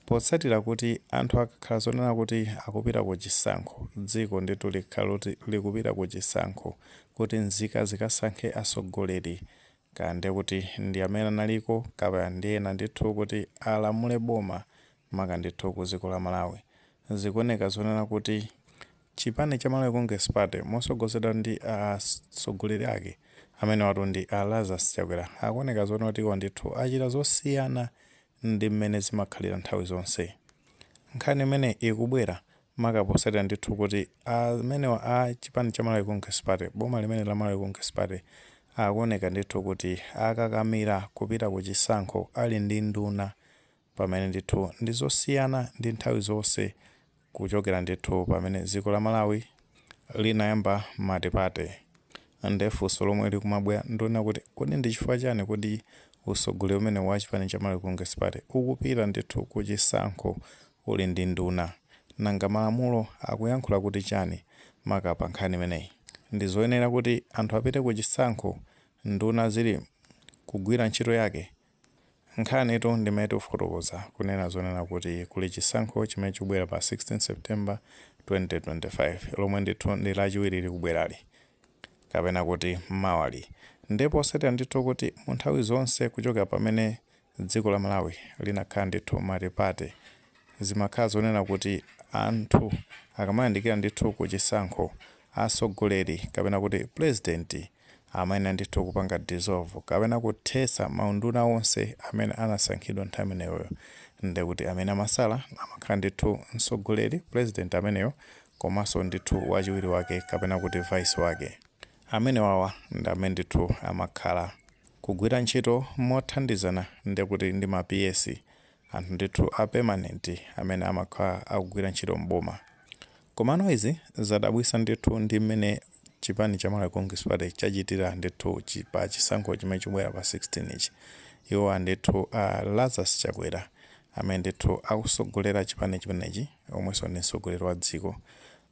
Potsatira kuti anthu akakhala zonena kuti akupita ku chisankho, dziko ndithu likhala kuti likupita ku chisankho kuti nzika zikasankhe atsogoleri, kaya ndiye kuti ndi amene analiko kapena ndi ena ndithu, kuti alamule boma, maka ndithu ku dziko la Malawi, zikuoneka zonena kuti chipani cha Malawi Congress Party, mosogozedwa ndi atsogoleri ake amene watu ndi a Lazarus Chakwera, akuoneka zonena kuti iwo ndithu achita zosiyana ndi mmene zimakhalira nthawi zonse. Nkhani imene ikubwera maka potsatira ndithu kuti amenewa a chipani cha Malawi Congress Party, boma limene la Malawi Congress Party, akuoneka ndithu kuti akakamira kupita ku chisankho ali ndi nduna, pamene ndithu ndi zosiyana ndi nthawi zonse kuchokera ndithu pamene dziko la Malawi linayamba multiparty. Nde funso lomwe likumabwera ndionena kuti, kodi ndi chifukwa chani kuti utsogoleri umene wa chipani cha Malawi Congress Party ukupita ndithu ku chisankho uli ndi nduna? Nanga malamulo akuyankhula kuti chani maka pa nkhani imeneyi? Ndi zoyenera kuti anthu apite ku chisankho nduna zili kugwira ntchito yake? Nkhanitu ndimene tikufotokoza kunena zonena kuti kuli chisankho chimene chikubwera pa 16 September 2025, lomwe ndithu ndi Lachiwiri likubwerali, kapena kuti mawali. Ndipo potsatira ndithu kuti mu nthawi zonse kuchokera pamene dziko la Malawi linakhala ndithu multiparty, zimakhala zonena kuti anthu akamayandikira ndithu ku chisankho, atsogoleri kapena kuti president amayenera ndithu kupanga dissolve kapena kuthetsa maunduna onse amene anasankhidwa nthawi imeneyoyo. Ndekuti amene amasala amakhala ndithu mtsogoleri, president ameneyo, komanso ndithu wachiwiri wake kapena kuti vice wake. Amene wawa ndi amene ndithu amakhala kugwira ntchito mothandizana ndekuti ndi ma PS, anthu ndithu a permanent amene amakhala akugwira ntchito mboma. Komano izi zadabwitsa ndithu ndi mmene chipani cha Malawi Congress Party chachitira ndithu pa chisankho chimene chikubwera pa 16 ichi. Iwo ndithu a Lazarus Chakwera, amene ndithu akusogolera chipani chimenechi, omwenso ndi mtsogoleri wa dziko,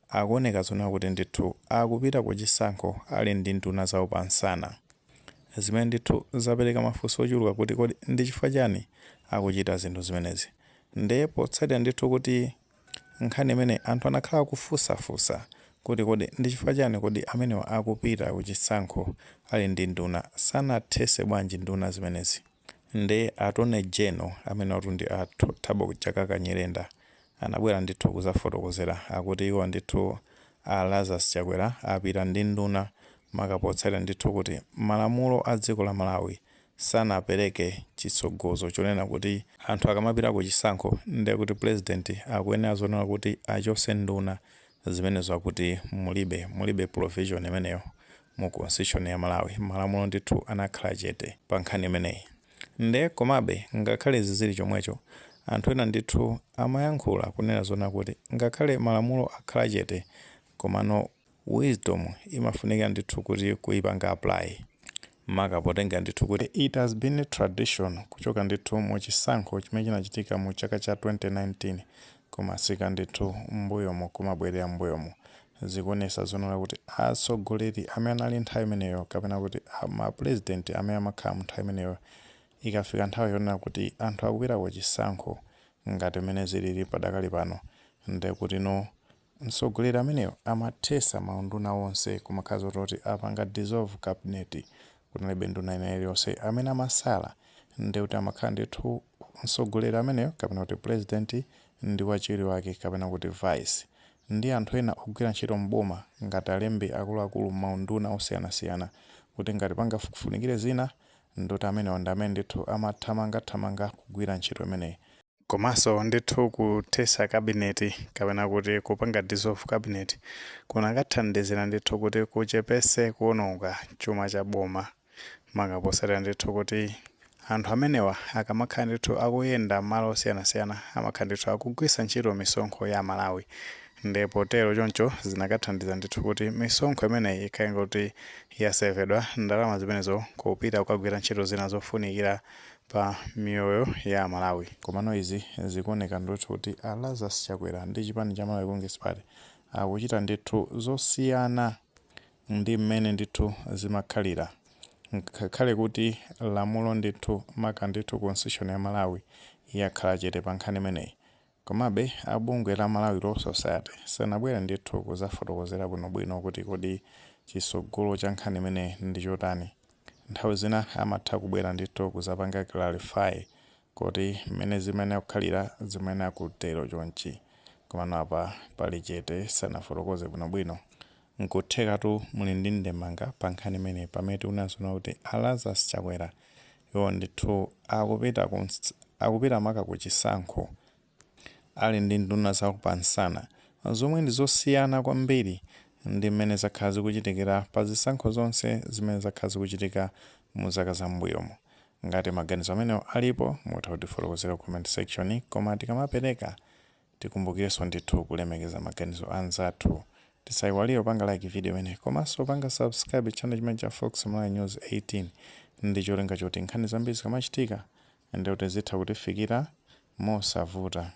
akuoneka zonena kuti ndithu akupita ku chisankho ali ndi nduna zawo pansana, zimene ndithu zapereka mafunso ochuluka kuti kodi ndi chifukwa chani akuchita zinthu zimenezi? Ndiye potsatira ndithu kuti nkhani imene anthu anakhala akufunsafunsa kuti kodi ndi chifukwa chani kodi amenewa akupita ku chisankho ali ndi nduna, sanathetse bwanji nduna zimenezi? Ndi Attorney General amene watu ndi a Thabo Chakaka Nyirenda anabwera ndithu kuzafotokozera, akuti iwo ndithu a Lazarus Chakwera apita ndi nduna maka potsatira ndithu kuti malamulo a dziko la Malawi sanapereke chitsogozo chonena kuti anthu akamapita ku chisankho ndiye kuti president akuyenera zonena kuti achotse nduna zimenezo. Akuti mulibe provision imeneyo mu constitution ya Malawi. Malamulo ndithu anakhala chete pa nkhani imeneyi. Nde komabe ngakhale izi zili chomwecho, anthu ena ndithu amayankhula kunena zona kuti ngakhale malamulo akhala chete, komano wisdom imafunika ndithu kuti kuipanga apply, maka potenga ndithu kuti it has been a tradition kuchoka ndithu mu chisankho chimene chinachitika mu chaka cha 2019 kumasika ndithu mbuyomo, kumabwerera mbuyomo, zikuonesa zonena kuti atsogoleri amene anali nthawi imeneyo kapena kuti ma president amene amakhala mu nthawi imeneyo, ikafika nthawi yonena kuti anthu akupita ku chisankho ngati mmene zilili padakali pano, ndekuti no, mtsogoleri ameneyo amathetsa maunduna onse, kumakhala zoti apanga dissolve cabinet, kunalibe nduna ina iliyonse. Amene amasala ndekuti amakhala ndithu mtsogoleri ameneyo kapena kuti president ndi wachiwiri wake kapena kuti vice, ndi anthu ena ogwira ntchito mboma ngati alembi akuluakulu maunduna osiyanasiyana, kuti ngati pangafunikire zina, ndoti amenewo ndi amene ndithu amathamangathamanga kugwira ntchito imeneyi. Komanso ndithu kuthetsa cabinet kapena kuti kupanga dissolve cabinet kunakathandizira ndithu kuti kuchepese kuononga chuma cha boma, maka potsatira ndithu kuti anthu amenewa akamakhala ndithu akuyenda malo osiyanasiyana, amakhala ndithu akugwiritsa ntchito misonkho ya Malawi. Ndipo tero choncho zinakathandiza ndithu kuti misonkho imeneyi ikhale kuti yasevedwa, ndalama zimenezo kupita kukagwira ntchito zina zofunikira pa miyoyo ya Malawi. Komano izi zikuoneka ndithu kuti a Lazarus Chakwera ndi chipani cha Malawi Congress Party akuchita ndithu zosiyana ndi mmene ndithu zimakhalira, ngakhale kuti lamulo ndithu, maka ndithu constitution ya Malawi, yakhala chete pa nkhani imeneyi. Komabe a bungwe la Malawi Law Society sanabwere ndithu kuzafotokozera bwinobwino kuti kodi chisogolo cha nkhani imeneyi ndi chotani. Nthawi zina amatha kubwera ndithu kuzapanga clarify kuti mmene zimayenera kukhalira zimayenera kutero chonchi. Komano apa pali chete, sanafotokoze bwinobwino. Nkuthekatu muli ndi ndemanga pa nkhani imeneyi pamene tikunena zoona kuti a Lazarus Chakwera iwo ndithu akupita ku akupita maka ku chisankho ali ndi nduna zawo pamsana zomwe ndi zosiyana kwambiri ndi mmene zakhala zikuchitikira pa zisankho zonse zimene zakhala zikuchitika mu zaka za m'mbuyomu. Ngati maganizo amenewo alipo mutha kutifotokozera ku comment section, koma tikamapereka tikumbukirenso ndithu kulemekeza maganizo anzathu. Tisayiwalire kupanga like video imeneyi komanso kupanga subscribe channel chimene cha Fox Malawi News 18 ndi cholinga choti nkhani zambiri zikamachitika ndikuti zitha kutifikira mosavuta.